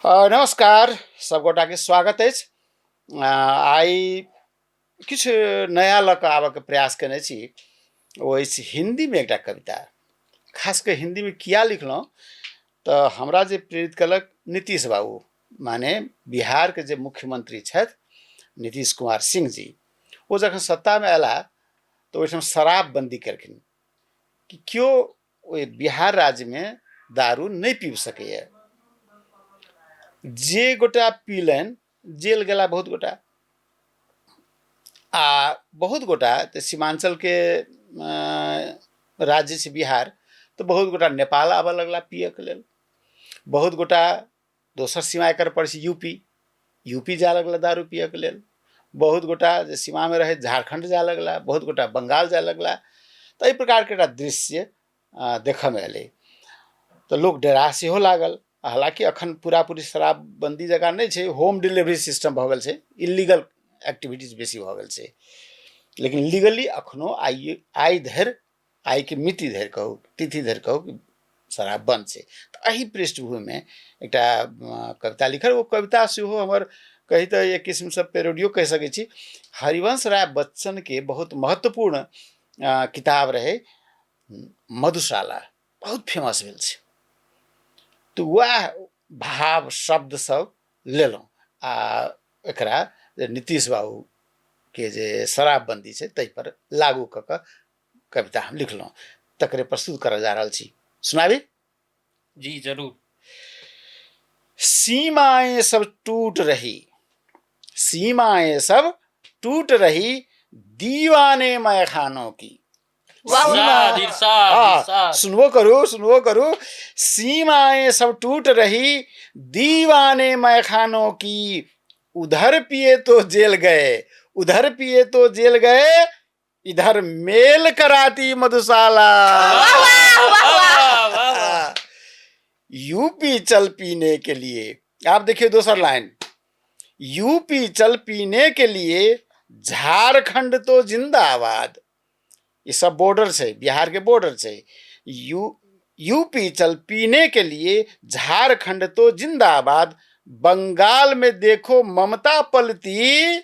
नमस्कार, सबगोटाके स्वागत अछि। आइ किछु नया लऽ कऽ आबऽके प्रयास केने छी। ओ अछि हिन्दीमे एकटा कविता। खास कऽ हिन्दीमे किया लिखलहुँ तऽ हमरा जे प्रेरित केलक नीतीश बाबू, माने बिहारके जे मुख्यमंत्री छथि नीतीश कुमार सिंह जी, ओ जखन सत्तामे अयलाह तऽ ओहिठाम शराबबन्दी केलखिन कि केओ ओहि बिहार राज्यमे दारू नहि पीब सकैए। जे गोटा पीलनि जेल गेला बहुत गोटा, आ बहुत गोटा तऽ सीमांचलके राज्य छै बिहार, तऽ बहुत गोटा नेपाल आबऽ लगला पियऽके लेल, बहुत गोटा दोसर सीमा एकर पड़ै छै यूपी, यूपी जाय लगला दारू पियऽके लेल, बहुत गोटा जे सीमामे रहै झारखण्ड जाय लगला, बहुत गोटा बंगाल जाय लगला। तऽ एहि प्रकारके एकटा दृश्य देखऽमे एलै तऽ लोक डरा सेहो लागल। हालाँकि अखन पूरा पूरी शराबबन्दी जकाँ नहि छै, होम डिलीवरी सिस्टम भऽ गेल छै, इलीगल एक्टिविटीज बेसी भऽ गेल छै, लेकिन लीगली अखनो आइ आइ धरि, आइके मिति धरि कहू, तिथि धरि कहू कि शराब बन्द छै। तऽ एहि पृष्ठभूमिमे एकटा कविता लिखल। ओ कविता सेहो हमर कही तऽ एक किस्मसँ पेरोडियो कहि सकै छी। हरिवंश राय बच्चनके बहुत महत्वपूर्ण किताब रहै मधुशाला, बहुत फेमस भेल छै। तऽ वएह भाव शब्द सब लेलहुँ आ एकरा जे नीतीश बाबूके जे शराबबन्दी छै ताहिपर लागू कऽ कऽ कविता हम लिखलहुँ, तकरे प्रस्तुत करऽ जा रहल छी। सुनाबी? जी जरूर। सीमाएं सब टूट रही, सीमाएं सब टूट रही दीवाने मैं खानों की। इरशाद, इरशाद, इरशाद। सुनबो करू, सुनबो करू। सीमाएं सब टूट रही दीवाने मैं खानों की, उधर पिए तो जेल गए, उधर पिए तो जेल गए, इधर मेल कराती मधुशाला। वाह, वाह, वाह, वाह। वाह, वाह। यूपी चल पीने के लिए, आप देखिए दोसर लाइन, यूपी चल पीने के लिए झारखंड तो जिंदाबाद। ये सब बॉर्डर छै, बिहार के बॉर्डर छै। यूपी चल पीने के लिए झारखंड तो जिंदाबाद, बंगाल में देखो ममता पलती,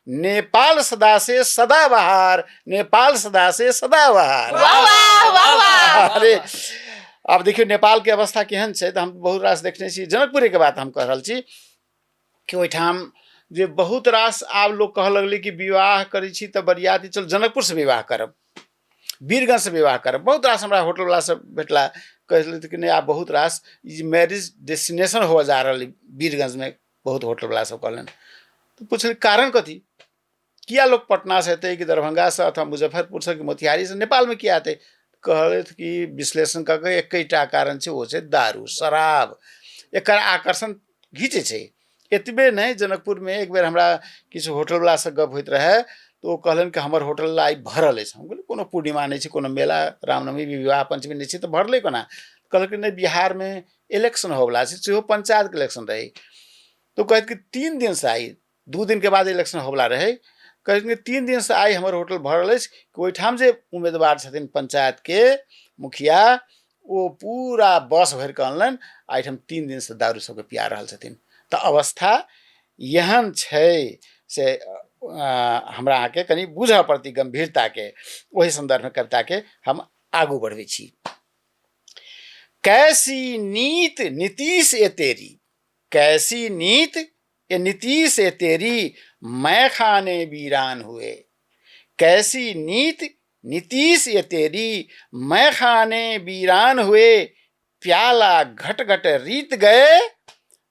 नेपाल सदा से सदा बहार, नेपाल सदा से सदा बहार। वाह, वाह, वाह, वाह। अरे आब देखियौ नेपाल के अवस्था केहन छै, तऽ हम बहुत रास देखने छी। जनकपुरे के बात हम कह रहल छी कि ओहिठाम जे बहुत रास आब लोक कहऽ लगलै कि विवाह करै छी तऽ बरियाती चल जनकपुरसँ विवाह करब, वीरगंजसँ विवाह करब। बहुत रास हमरा होटलवला सब भेटला, कहलथि कि नहि आब बहुत रास ई मैरिज डेस्टिनेशन होबऽ जा रहल अइ वीरगंजमे, बहुत होटलवला सब कहलनि। तऽ पुछलियै कारण कथी, किया लोक पटनासँ एतै कि दरभंगासँ अथवा मुजफ्फरपुरसँ कि मोतिहारीसँ नेपालमे किया एतै? कहलथि कि विश्लेषण कऽ कऽ एकेटा कारण छै, ओ छै दारू शराब, एकर आकर्षण घीचै छै। एतबे नहि, जनकपुरमे एक बेर हमरा किछु होटलवलासँ गप होइत रहए तऽ ओ कहलनि कि हमर होटल आइ भरल अछि। हम कहलियै कोनो पूर्णिमा नहि छै, कोनो मेला रामनवमी विवाह पञ्चमी नहि छै तऽ भरलै कोना? कहलकै नहि, बिहारमे इलेक्शन होवला छै, सेहो पंचायतके इलेक्शन रहै। तऽ ओ कहैत कि 3 दिनसँ आइ, 2 दिनके बाद इलेक्शन होवला रहै, कहैत कि 3 दिनसँ आइ हमर होटल भरल अछि कि ओहिठाम जे उम्मीदवार छथिन पंचायतके मुखिया, ओ पूरा बस भरि कऽ अनलनि आ एहिठाम 3 दिनसँ दारू सबके पिया रहल छथिन। तऽ अवस्था एहन छै से हमरा अहाँके कनि बुझऽ पड़तै गम्भीरताके। ओहि सन्दर्भमे कविताके हम आगू बढ़बै छी। कैसी नीत नीतीश ए तेरी, कैसी नीत ए नीतीश ए तेरी, मैं खाने वीरान हुए। कैसी नीत नीतीश ए तेरी, मैं खाने वीरान हुए, प्याला घट घट रीत गए,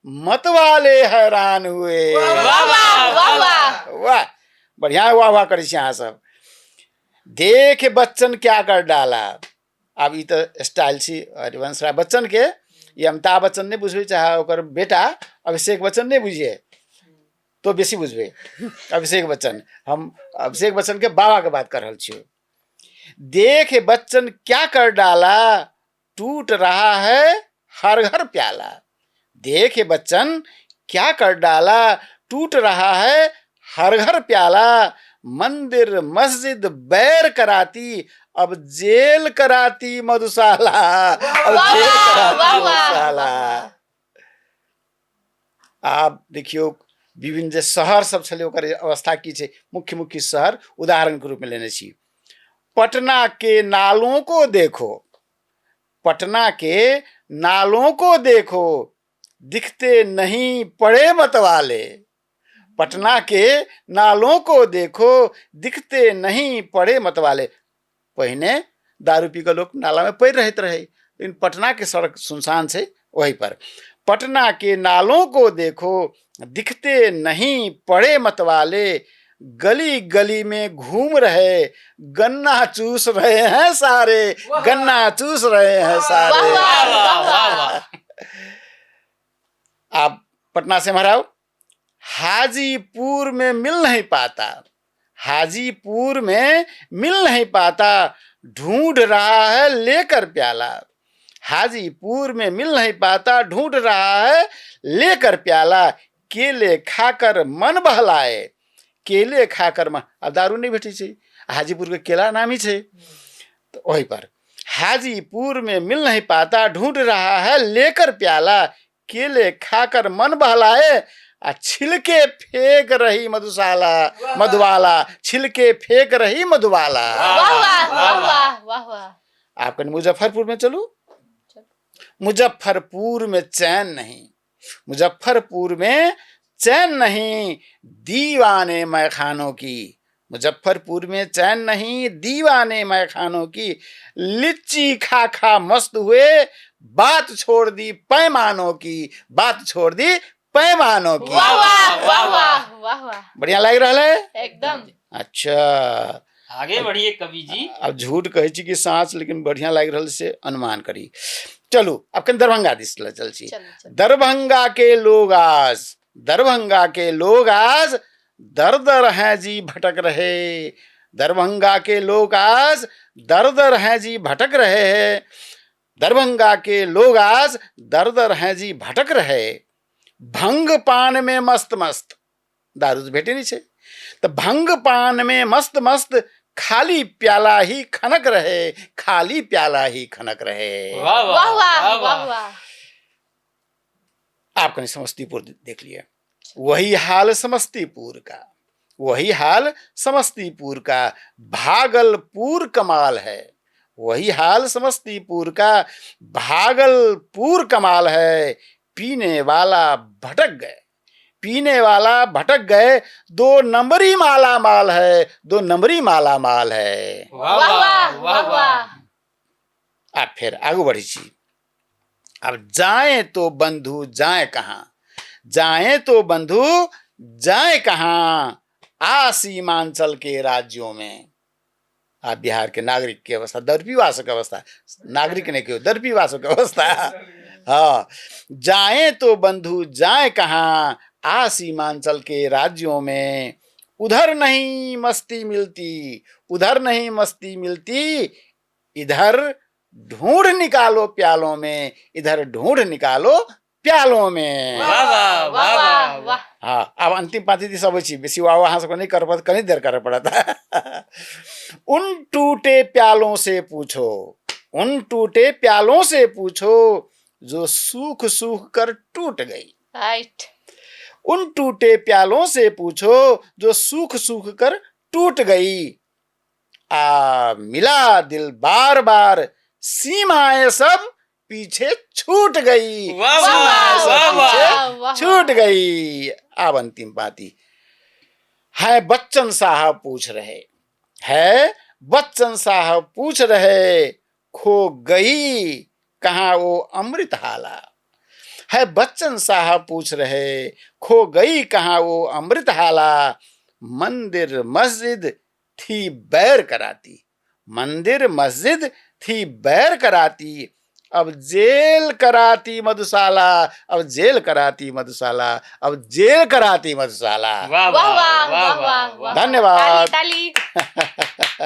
मतवाले हैरान हुए। वाह, वाह, वाह, वाह। वाह, बढ़िया वाह वाह करै छी अहाँ सब। देख बच्चन क्या कर डाला। आब ई तऽ स्टाइल छी हरिवंश राय बच्चन के, ई अमिताभ बच्चन नहि बुझबै, चाहे ओकर बेटा अभिषेक बच्चन नहि बुझिए तो बेसी बुझबै अभिषेक बच्चन। हम अभिषेक बच्चन के बाबा के बात कर रहल छियै। देख बच्चन क्या कर डाला, टूट रहा है हर घर प्याला। देख बच्चन क्या कर डाला, टूट रहा है हर घर प्याला, मंदिर मस्जिद बैर कराती, अब जेल कराती मधुशाला, अब वाह, जेल वाह, कराती वाह, वाह, मधुशाला। वाह। आब देखियौ विभिन्न जे शहर सब छलै ओकर अवस्था की छै। मुख्य मुख्य शहर उदाहरणके रूपमे लेने छी। पटना के नालों को देखो, पटना के नालों को देखो, दिखते नहीं पड़े मतवाले। पटना के नालों को देखो, दिखते नहीं पड़े मतवाले। पहिने दारू पी कऽ लोक नालामे पड़ि रहैत रहै, लेकिन पटनाके सड़क सुनसान छै ओहि पर। पटना के नालों को देखो, दिखते नहीं पड़े मतवाले, गली गली में घूम रहे गन्ना चूस रहे हैं सारे, गन्ना चूस रहे हैं सारे। वाह वाह वाह वाह। आप पटना से महाराज हाजीपुर में मिल नहीं पाता, हाजीपुर में मिल नहीं पाता, ढूंढ रहा है लेकर प्याला। हाजीपुर में मिल नहीं पाता, ढूंढ रहा है लेकर प्याला, केले खाकर मन बहलाए, केले खाकर मन। आब दारू नहि भेटै छै, हाजीपुरके केला नामी छै, तऽ ओहि पर हाजीपुर में मिल नहीं पाता, ढूंढ रहा है लेकर प्याला, केले खाकर मन बहलाए, आ छिलके फेंक रही मधुशाला, मधुबाला, छिलके फेंक रही मधुबाला। वाह वाह वाह वाह वाह वाह। आप कनि मुजफ्फरपुर में चलू। मुजफ्फरपुर में चैन नहीं, मुजफ्फरपुर में चैन नहीं, दीवाने मैखानों की। मुजफ्फरपुर में चैन नहीं, दीवाने मैखानों की, लिच्ची खा खा मस्त हुए, बात छोड़ दी पैमानों की, बात छोड़ दी पैमानों की। वाह वाह वाह वाह वाह वाह। बढ़िया लागि रहल है। एकदम। अच्छा, आगे बढ़िए कवि जी। आब झूठ कहै छी कि साँच, लेकिन बढ़िया लागि रहल से अनुमान करी। चलू आब कनि दरभंगा दिस लऽ चल छी। चलू चलू। दरभंगा के लोग आज, दरभंगा के लोग आज दर दर हैं जी भटक रहे, दरभंगा के लोग आज दर दर हैं जी भटक रहे हैं, दरभंगा के लोग आज दर दर हैं जी भटक रहे, भंग पान में मस्त मस्त, दारू तऽ भेटे नहि छै, तऽ भंग पान में मस्त मस्त, खाली प्याला ही खनक रहे, खाली प्याला ही खनक रहे। वाह वाह वाह वाह वाह वाह। वाह। आप कहीं समस्तीपुर देख लिए, वही हाल समस्तीपुर का, वही हाल समस्तीपुर का, भागलपुर कमाल है, वही हाल समस्तीपुर का, भागलपुर कमाल है, पीने वाला भटक गए, पीने वाला भटक गए, दो नंबरी माला माल है, दो नंबरी माला माल है। वाह वाह वाह वाह वाह वाह वाह। आप फिर आगू बढ़ी छी। अब जाए तो बंधु जाए कहाँ, जाए तो बंधु जाए कहाँ, आ सीमांचल के राज्यों में। आ बिहार के नागरिक के अवस्था, दरपीवासक अवस्था, नागरिक नहीं क्यों, दरपीवासक अवस्था। हाँ, जाए तो बंधु जाए कहाँ, आ सीमांचल के राज्यों में, उधर नहीं मस्ती मिलती, उधर नहीं मस्ती मिलती, इधर ढूंढ निकालो प्यालों में, इधर ढूंढ निकालो प्यालों में। वाह वाह वाह वाह वाह। हाँ, आब अंतिम पाँति दिस अबै छी, बेसी वाह वाह अहाँ सबके नहि करऽ पड़त, कनी देर करऽ पड़त। उन टूटे प्यालों से पूछो, उन टूटे प्यालों से पूछो, जो सूख सूख कर टूट गई। राइट। उन टूटे प्यालों से पूछो, जो सूख सूख कर टूट गई, आ मिला दिल बार बार, सीमाएं सब पीछे छूट गई, वाह वाह वाह वाह वाह वाह। वाह वाह। छूट गई। अब अंतिम पाती है, बच्चन साहब पूछ रहे है, बच्चन साहब पूछ रहे, खो गई कहाँ वो अमृत हाला है, बच्चन साहब पूछ रहे, खो गई कहाँ वो अमृत हाला, मंदिर मस्जिद थी बैर कराती, मंदिर मस्जिद थी बैर कराती, अब जेल कराती मधुशाला, अब जेल कराती मधुशाला, अब जेल कराती मधुशाला। वाह वाह वाह वाह वाह वाह वाह। धन्यवाद। ताली ताली।